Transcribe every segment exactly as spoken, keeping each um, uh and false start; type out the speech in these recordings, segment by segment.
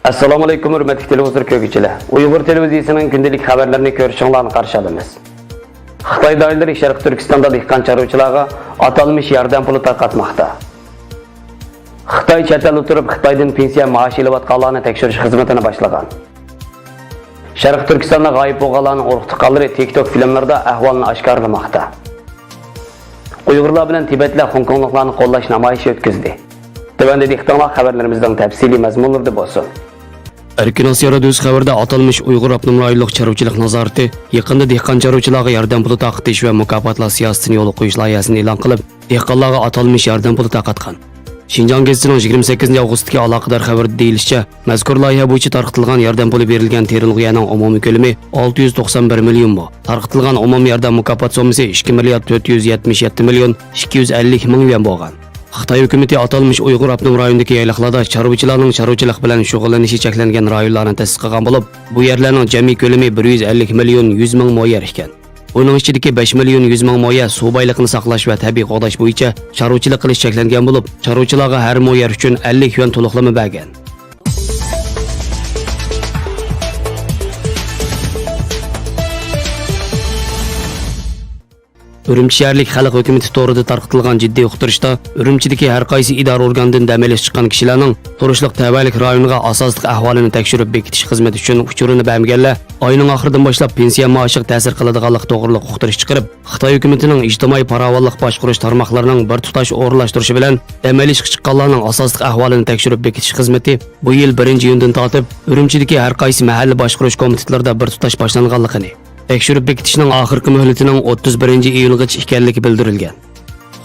ئەسسالامۇئەلەيكۇم، ھۆرمەتلىك تېلېۋىزور كۆرگۈچىلەر. ئۇيغۇر تېلېۋىزىيىسىنىڭ كۈندىلىك خەۋەرلىرىنى كۆرۈشۈڭلارنى قارشى ئالىمىز. خىتاي دائىرىلىرى شەرقىي تۈركىستاندا دېھقان چارۋىچىلارغا ئاتالمىش ياردەم پۇلى تارقاتماقتا. خىتاي چەت ئەلدە تۇرۇپ خىتايدىن پېنسىيە مائاشى ئېلىۋاتقانلارنى تەكشۈرۈش خىزمىتىنى باشلىغان. شەرقىي تۈركىستاندا غايىب بولغانلارنىڭ ئۇرۇق-تۇغقانلىرى تىك توك فىلىملىرىدا ئەھۋالنى ئاشكارىلىماقتا. ئۇيغۇرلار بىلەن تىبەتلەر خوڭكوڭلۇقلارنى قوللاش نامايىشى ئۆتكۈزدى. تۆۋەندە دىققىتىڭلار خەۋەرلىرىمىزنىڭ تەپسىلىي مەزمۇنلىرىدا بولسۇن. ئەركىن ئاسىيا رادىيوسى خەۋىرىدە ئاتالمىش ئۇيغۇر ئاپتونوم رايونلۇق چارۋىچىلىق نازارىتى يېقىندا دېھقان چارۋىچىلارغا ياردەم پۇلى تارقىتىش ۋە مۇكاپاتلاش سىياسىتىنى يولغا قويۇش لايىھەسىنى ئېلان قىلىپ، دېھقانلارغا ئاتالمىش ياردەم پۇلى تارقاتقان. شىنجاڭ گېزىتىنىڭ يىگىرمە سەككىزىنچى ئاۋغۇستتىكى ئالاقىدار خەۋىرىدە دېيىلىشىچە، مەزكۇر لايىھە بويىچە تارقىتىلغان ياردەم پۇلى بېرىلگەن تېرىلغۇ يەرنىڭ ئومۇمىي كۆلىمى ئالتە يۈز توقسان بىر مىليون بو. تارقىتىلغان ئومۇمىي ياردەم مۇكاپات سوممىسى ئىككى مىليارد تۆت يۈز يەتمىش يەتتە مىليون ئىككى يۈز ئەللىك مىڭ يۈەن بولغان. خىتاي ھۆكۈمىتى ئاتالمىش ئۇيغۇر ئاپتونوم رايونىدىكى يايلاقلاردا چارۋىچىلارنىڭ چارۋىچىلىق بىلەن شۇغۇللىنىشى چەكلەنگەن رايونلارنى تەسىس قىلغان بولۇپ، بۇ يەرلەرنىڭ جەمئىي كۆلىمى بىر يۈز ئەللىك مىليون يۈز مىڭ مو يەر ئىكەن. ئۇنىڭ ئىچىدىكى بەش مىليون يۈز مىڭ مو يەر سۇ بايلىقىنى ساقلاش ۋە تەبىئىي قوغداش بويىچە چارۋىچىلىق قىلىش چەكلەنگەن بولۇپ، چارۋىچىلارغا ھەر مو يەر ئۈچۈن ئەللىك يۈەن تولۇقلىما بەرگەن. ئۈرۈمچى شەھەرلىك خەلق ھۆكۈمىتى تورىدا تارقىتىلغان جىددىي ئۇقتۇرۇشتا، ئۈرۈمچىدىكى ھەر قايسى ئىدارە ئورگاندىن دەم ئېلىش چىققان كىشىلەرنىڭ تۇرۇشلۇق تەۋەلىك رايونىغا ئاساسلىق ئەھۋالىنى تەكشۈرۈپ بېكىتىش خىزمىتى ئۈچۈن ئۇچۇرىنى بەرمىگەنلەر ئاينىڭ ئاخىرىدىن باشلاپ پېنسىيە مائاشىغا تەسىر قىلىدىغانلىقى توغرىلىق ئۇقتۇرۇش چىقىرىپ، خىتاي ھۆكۈمىتىنىڭ ئىجتىمائىي پاراۋانلىق باشقۇرۇش تارماقلىرىنىڭ بىر تۇتاش ئورۇنلاشتۇرۇشى بىلەن دەم ئېلىشقا چىققانلارنىڭ ئاساسلىق ئەھۋالىنى تەكشۈرۈپ بېكىتىش خىزمىتى بۇ يىل بىرىنچى ئىيۇندىن تارتىپ ئۈرۈمچىدىكى ھەر قايسى مەھەللە باشقۇرۇش كومىتېتلىرىدا بىر تۇتاش باشلانغانلىقىنى، تەكشۈرۈپ بېكىتىشنىڭ ئاخىرقى مۆھلىتىنىڭ ئوتتۇز بىرىنچى ئىيۇلغىچە ئىكەنلىكى بىلدۈرۈلگەن.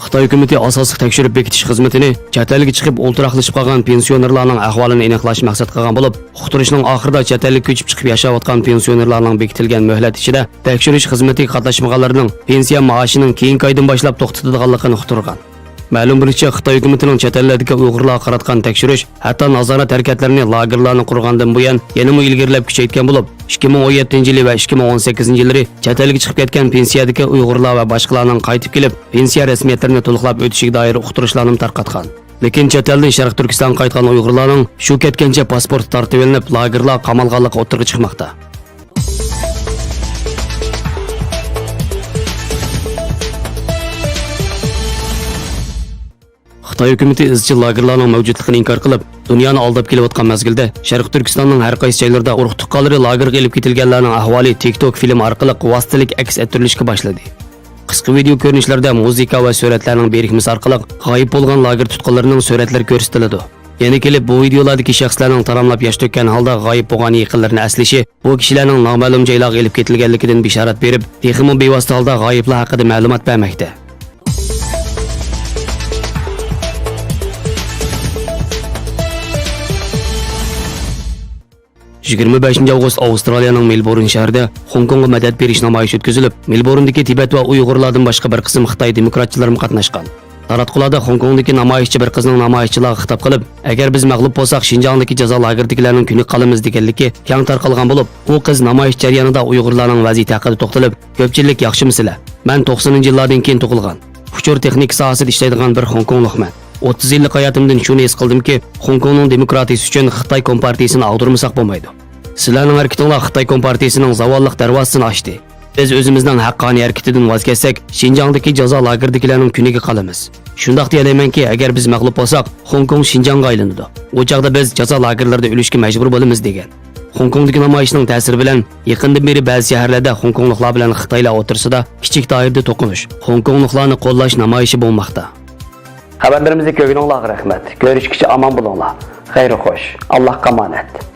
خىتاي ھۆكۈمىتى ئاساسلىق تەكشۈرۈپ بېكىتىش خىزمىتىنى چەت ئەلگە چىقىپ ئولتۇراقلىشىپ قالغان پېنسىيونېرلارنىڭ ئەھۋالىنى ئېنىقلاش مەقسەت قىلغان بولۇپ، ئۇقتۇرۇشنىڭ ئاخىرىدا چەت ئەلگە كۆچۈپ چىقىپ ياشاۋاتقان پېنسىيونېرلارنىڭ بېكىتىلگەن مۆھلەت ئىچىدە تەكشۈرۈش خىزمىتىگە قاتناشمىغانلىرىنىڭ پېنسىيە مائاشىنىڭ كېيىنكى ئايدىن باشلاپ توختىتىدىغانلىقىنى ئۇقتۇرغان. مەلۇم بولۇشىچە، خىتاي ھۆكۈمىتىنىڭ چەت ئەللەردىكى ئۇيغۇرلارغا قاراتقان تەكشۈرۈش، ھەتتا نازارەت ھەرىكەتلىرىنى لاگېرلارنى قۇرغاندىن بۇيان يەنىمۇ ئىلگىرىلەپ كۈچەيتكەن بولۇپ، ئىككى مىڭ ئون يەتتىنچى يىلى ۋە ئىككى مىڭ ئون سەككىزىنچى يىللىرى چەت ئەلگە چىقىپ كەتكەن پېنسىيەدىكى ئۇيغۇرلار ۋە باشقىلارنىڭ قايتىپ كېلىپ، پېنسىيە رەسمىيەتلىرىنى تولۇقلاپ ئۆتۈشىگە دائىر ئۇقتۇرۇشلارنىمۇ تارقاتقان. لېكىن چەت ئەلدىن شەرقىي تۈركىستانغا قايتقان ئۇيغۇرلارنىڭ شۇ كەتكەنچە پاسپورتى تارتىۋېلىنىپ، لاگېرلارغا قامالغانلىقى ئوتتۇرىغا چىقماقتا. خىتاي ھۆكۈمىتى ئىزچىل لاگېرلارنىڭ مەۋجۇتلۇقىنى ئىنكار قىلىپ، دۇنيانى ئالداپ كېلىۋاتقان مەزگىلدە، شەرقىي تۈركىستاننىڭ ھەر قايسى جايلىرىدا ئۇرۇق-تۇغقانلىرى لاگېرغا ئېلىپ كېتىلگەنلەرنىڭ ئەھۋالى تىك توك فىلىم ئارقىلىق ۋاسىتىلىك ئەكس ئەتتۈرۈلۈشكە باشلىدى. قىسقا ۋىدېئو كۆرۈنۈشلەردە مۇزىكا ۋە سۈرەتلەرنىڭ بىرىكمىسى ئارقىلىق غايىب بولغان لاگېر تۇتقۇنلىرىنىڭ سۈرەتلىرى كۆرسىتىلىدۇ. يەنە كېلىپ بۇ ۋىدېئولاردىكى شەخسلەرنىڭ تاراملاپ ياش تۆككەن ھالدا غايىب بولغان يېقىنلىرىنى ئەسلىشى، بۇ كىشىلەرنىڭ نامەلۇم جايلارغا ئېلىپ كېتىلگەنلىكىدىن بېشارەت بېرىپ، تېخىمۇ بىۋاسىتە ھالدا غايىبلار ھەققىدە مەلۇمات بەرمەكتە. يىگىرمە بەشىنچى ئاۋغۇست ئاۋسترالىيەنىڭ مېلبورن شەھىرىدە خوڭكوڭغا مەدەت بېرىش نامايىشى ئۆتكۈزۈلۈپ، مېلبورندىكى تىبەت ۋە ئۇيغۇرلاردىن باشقا بىر قىسىم خىتاي دېموكراتچىلىرىمۇ قاتناشقان. تاراتقۇلاردا خوڭكوڭدىكى نامايىشچى بىر قىزنىڭ نامايىشچىلارغا خىتاب قىلىپ، ئەگەر بىز مەغلۇپ بولساق، شىنجاڭدىكى جازا لاگېرىدىكىلەرنىڭ كۈنىگە قالىمىز دېگەنلىكى كەڭ تارقالغان بولۇپ، ئۇ قىز نامايىش جەريانىدا ئۇيغۇرلارنىڭ ۋەزىيىتى ھەققىدە توختىلىپ، كۆپچىلىك ياخشىمۇسىلەر؟ مەن توقسىنىنچى يىللاردىن كېيىن تۇغۇلغان. ئۇچۇر تېخنىكا ساھەسىدە ئىشلەيدىغان بىر خوڭكوڭلۇقمەن. ئوتتۇز يىللىق ھاياتىمدىن شۇنى ھېس قىلدىمكى، خوڭكوڭنىڭ دېموكراتىيىسى ئۈچۈن خىتاي كومپارتىيىسىنى ئاغدۇرمىساق بولمايدۇ. سىلەرنىڭ ھەرىكىتىڭلار خىتاي كومپارتىيىسىنىڭ زاۋاللىق دەرۋازىسىنى ئاچتى. بىز ئۆزىمىزنىڭ ھەققانىي ھەرىكىتىدىن ۋاز كەچسەك، شىنجاڭدىكى جازا لاگېرىدىكىلەرنىڭ كۈنىگە قالىمىز. شۇنداق دېيەلەيمەنكى، ئەگەر بىز مەغلۇپ بولساق، خوڭكوڭ شىنجاڭغا ئايلىنىدۇ. ئۇ چاغدا بىز جازا لاگېرلىرىدا ئۆلۈشكە مەجبۇر بولىمىز، دېگەن. خوڭكوڭدىكى نامايىشنىڭ تەسىرى بىلەن يېقىندىن بېرى بەزى شەھەرلەردە خوڭكوڭلۇقلار بىلەن خىتايلار ئوتتۇرىسىدا كىچىك دائىرىدە توقۇنۇش، خوڭكوڭلۇقلارنى قوللاش نامايىشى بولماقتا. خەۋەرلىرىمىزنى كۆرگىنىڭلارغا رەھمەت. كۆرۈشكىچە ئامان بولۇڭلار. خەير خوش. ئاللاھقا ئامانەت.